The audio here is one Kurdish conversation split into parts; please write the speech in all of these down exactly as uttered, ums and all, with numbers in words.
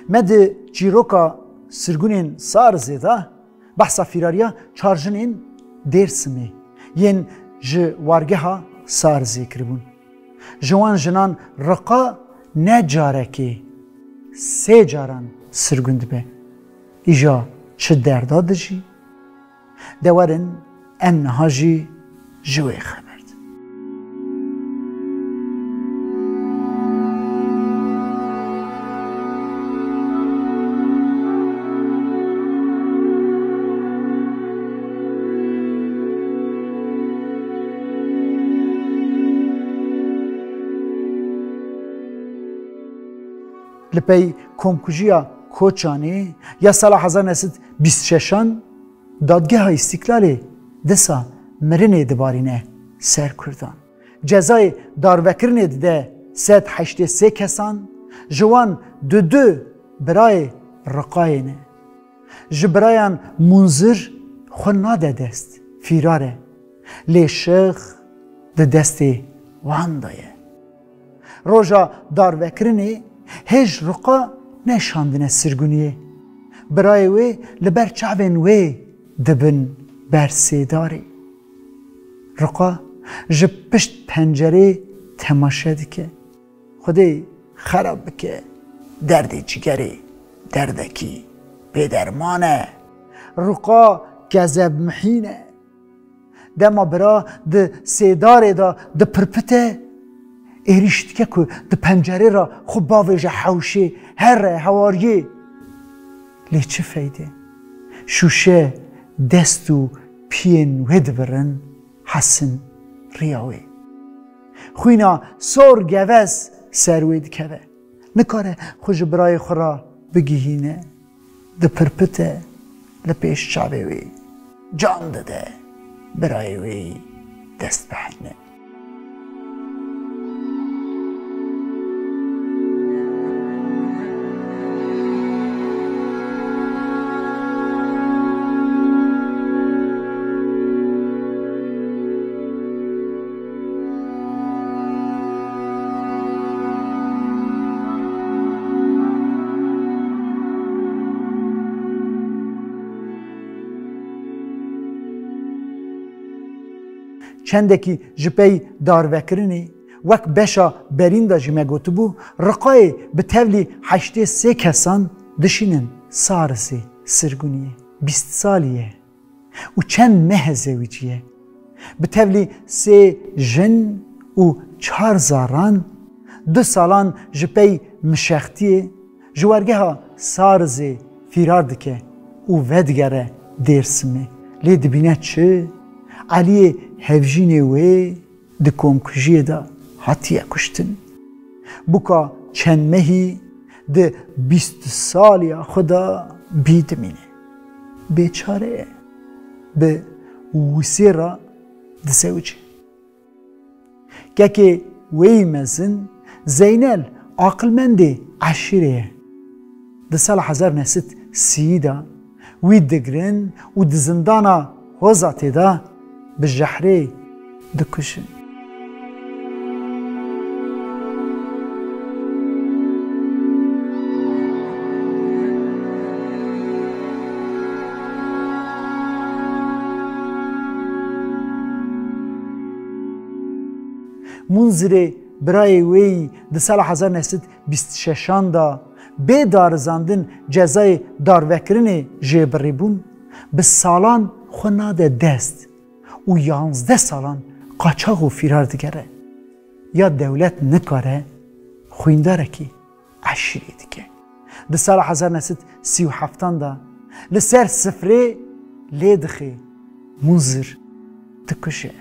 Me di çîroka sirgûnên Sarizê de behsa fîrariya çar jinên Dêrsimê yên ji wargeha Sarizê kiribûn. Ji wan jinan Riqa ne carekê, sê caran sirgûn dibe. Îja çi derda dijî? De werin em niha jî ji wê xeber din. Li pey komkujiya Koçanê ya sala hezar neh sed bîst şeşan, Dadgeha Îstîklalê disa mirinê dibarîne ser Kurdan. Cezayê darvekirinê dide sed heştê sê kesan, ji wan du du birayê Riqayê ne. Ji birayan Munzir xwe nade dest, fîrar e. Lê şix di destê wan de ye. Roja darvekirinê hêj Riqa neşandine sirgûniyê. Birayê wê li ber çavên wê dibin bersêdarê. Riqa ji pişt pencerê temaşe dike. Xwedê xerab bike, derdê cigerê derdekî bêderman e. Riqa kezebmihîn e. Dema bira di sêdarê de dipirpite, êrîş dike ku di pencerê re xwe bavêje hewşê, here, hewariyê. Lê çi feyde? Şûşe dest û piyên wê dibirin, hesin riya wê. Xwîna sor gevez ser wê dikeve. Nikare xwe ji birayê xwe re bigihîne. Dipirpite li pêş çavê wê. Can dide birayê wê dest biheyne. Çendekî ji pey darvekirinê, wek beşa berîn de jî me gotibû, Riqayê bi tevlî heştê sê kesan dişînin Sarizê sirgûniyê. Bîst salî ye û çend meh e zewicî ye. Bi tevlî sê jin û çar zaran du salan ji pey mişextiyê ji wargeha Sarizê fîrar dike û vedigere Dêrsimê. Lê dibîne çi? Eliyê hevjînê wê di komkujiyê de hatiye kuştin. Buka çend mehî di bîst saliya xwe de bî dimîne. Bêçare ye. Bi wisê re disewice. Kekê wêyî mezin Zeynel aqilmendê eşîrê ye. Di sala hezar neh sed sî de wî digirin û di zindana Hozatê de bi jehrê dikujin. Munzirê birayê wê yî di sala hezar neh sed bîst şeşan de bê darizandin cezayê darvekirinê jê birîbûn, bi salan xwe nade dest û yanzdeh salan qaçax û fîrar digere. Ya dewlet nikare xwîndarekî eşîrê dike. Di sala hezar neh sed sî û heftan de li ser sifrê lê dixê, Munzir dikuje.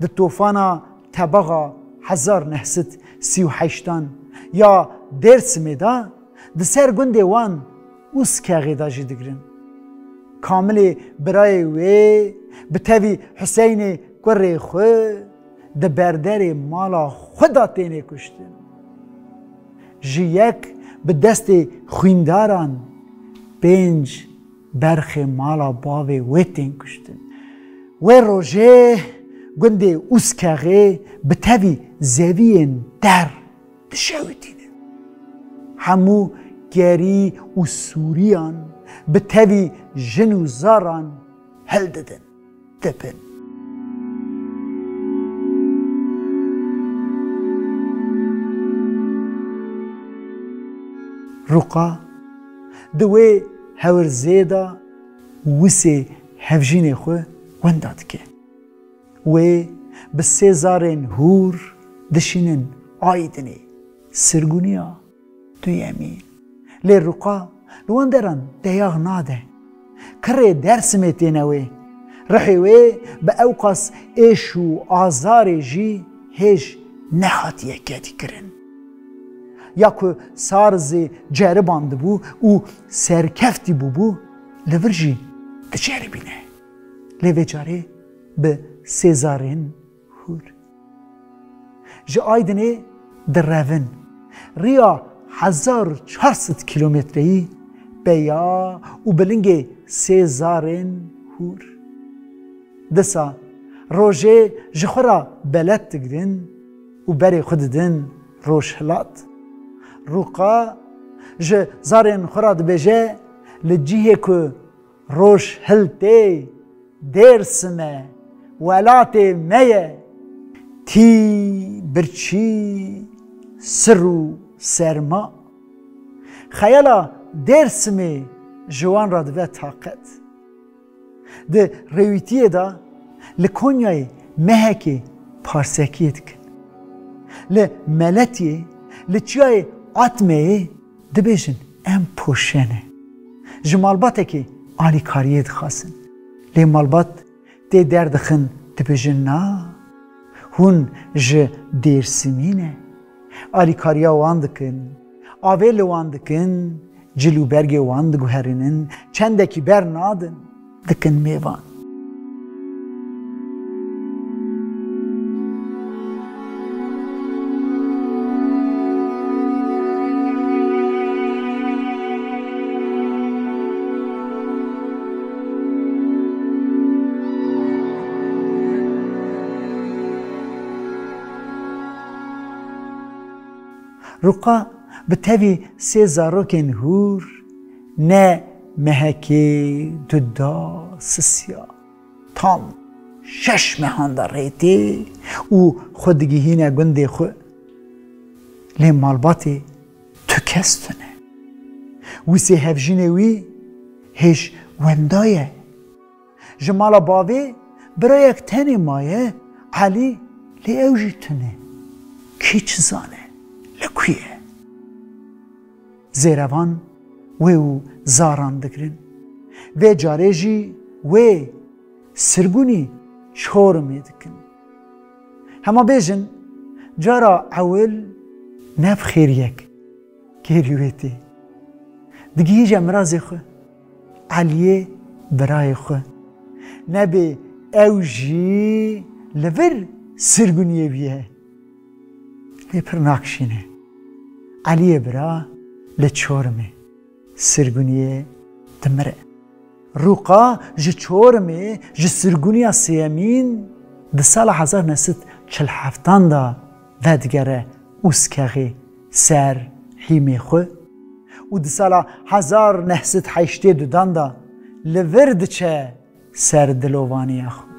Di tofana Tebaxa hezar neh sed sî û heştan ya Dêrsimê de di ser gundê wan Ûskexê de jî digirin. Kamilê birayê wê bi tevî Huseynê kurê xwe di berderê mala xwe de têne kuştin. Ji yek bi destê xwîndaran pênc berxê mala bavê wê tên kuştin. Wê rojê gundê Ûskexê bi tevî zeviyên der dişewitîne. Hemû gerî û sûriyan bi tevî jin û zaran hildidin, dibin. Rûqa di wê hewirzê de wisê hevjînê xwe wenda dike. Wê bi sê zarên hûr dişînin Aydinê, sirgûniya duyemî. Lê Rûqa li wan deran deyax nade. Kirê Dersimê têne wê. Rihê wê bi ewqas êş û azarê jî hêj nehatiye kedîkirin. Ya ku sarzê ceribandibû û serkeftî bûbû, li vir jî diceribîne. Lê vê carê bi sê zarên hûr. Ji Aydinê direvin. Riya hezar û çar sed kîlometreyî peya û bi lingê sê zarên hûr. Disa rojê ji xwe re belet digirin û berê xwe didin rojhilat. Rûqa ji zarên xwe re dibêje, li cihê ku roj hil tê, Dêrsim e, welatê me ye. Tî, birçî, sir û serma. Xeyala Dêrsimê ji wan re dibe taqet. Di rêwîtiyê de li Konyayê mehekê parsekiyê dikin. Li Meletiyê, li çiyayê Atmeyê dibêjin em poşe ne. Ji malbatekê alîkariyê dixwazin. Lê malbat tê derdixin, dibêjin na, hûn ji Dêrsimî ne. Alîkariya wan dikin, avê li wan dikin, cil û bergê wan diguherînin, çendekî bernadin, dikin mêvan. Rûqa bi tevî sê zarokên hûr ne mehekê duda sisiya. Tam şeş mehan de rê tê û xwe digihîne gundê xwe. Lê malbatê tu kes tune. Wisê hevjînê wî hêj wenda ye. Ji mala bavê birayek tenê maye, Elî, lê ew jî tune. Kî çi zane li ku ye? Zêrevan wê û zaran digirin. Vê carê jî wê sirgûnî Çorumê dikin. Hema bêjin, cara ewil ne bi xêriyek kêrî wê tê. Digihîje mirazê xwe, Eliyê birayê xwe. Nebê ew jî li vir sirgûniyê bûye. Lê pir nakişîne. Eliyê bira li Çorumê sirgûniyê dimire. Rûqa ji Çorumê, ji sirgûniya sêyemîn di sala hezar neh sed çil heftan de vedigere Ûskexê ser hîmê xwe û di sala hezar neh sed heştê dudan de li vir diçe ser dilovaniya xwe.